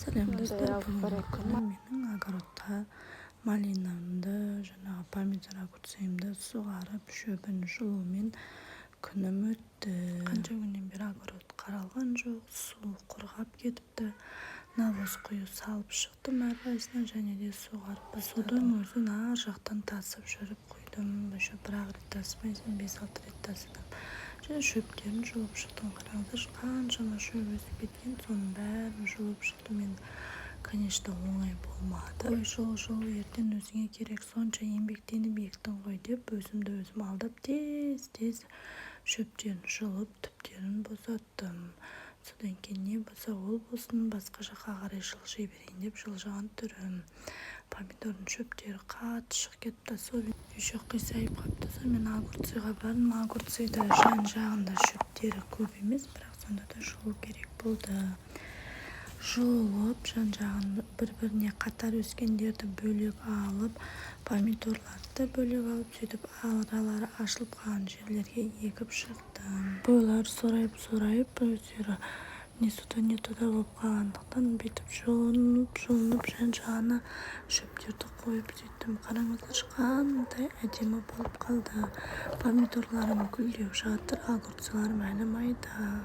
Сәлем, Мындай достар! алып Бүгінгі барады күні менің огородта малинамды, жаңағы помидор, огурцымды суғарып, шөбін жұлумен күнім өтті. Қанша күннен бері огород қаралған жоқ, су құрғап кетіпті. Навоз құйып салып шықтым әрқайсысына және де суғарып бастадым. Судың өзін ар жақтан тасып жүріп құйдым. Еще бір-ақ рет тасымайсың, 5-6 рет тасыдым. Және шөптерін жұлып шықтым. Қараңыздаршы, қаншама шөп өсіп кеткен, соның бәрін жұлып шықтым. Енді, конечно, оңай болмады. Ой, жұл, жұл, ертең өзіңе керек, сонша еңбектеніп ектің ғой деп, өзімді өзім алдап, тез тез шөптерін жұлып, түптерін босаттым. Содан кейін не болса ол болсын, басқа жаққа қарай жылжи берейін деп жылжыған түрім. Помидордың шөптері қатты шығып кетіпті, особенно еще қисайып қалыпты. Сонымен, огурцыға бардым. Огурцыда жан жағында шөптері көп емес, бірақ сонда да жұлу керек болды. Жұлып, жан жағын, бір біріне қатар өскендерді бөлек алып, помидорларды да бөлек алып, сөйтіп аралары ашылып қалған жерлерге егіп шықтым. Бойлары сорайып сорайып, өздері не сюда, не туда болып қалғандықтан, бүйтіп жұлынып жұлынып, жан жағына шөптерді қойып сөйттім. Қараңыздаршы, қандай әдемі болып қалды. Помидорларым гүлдеп жатыр, огурцыларым әлі майда.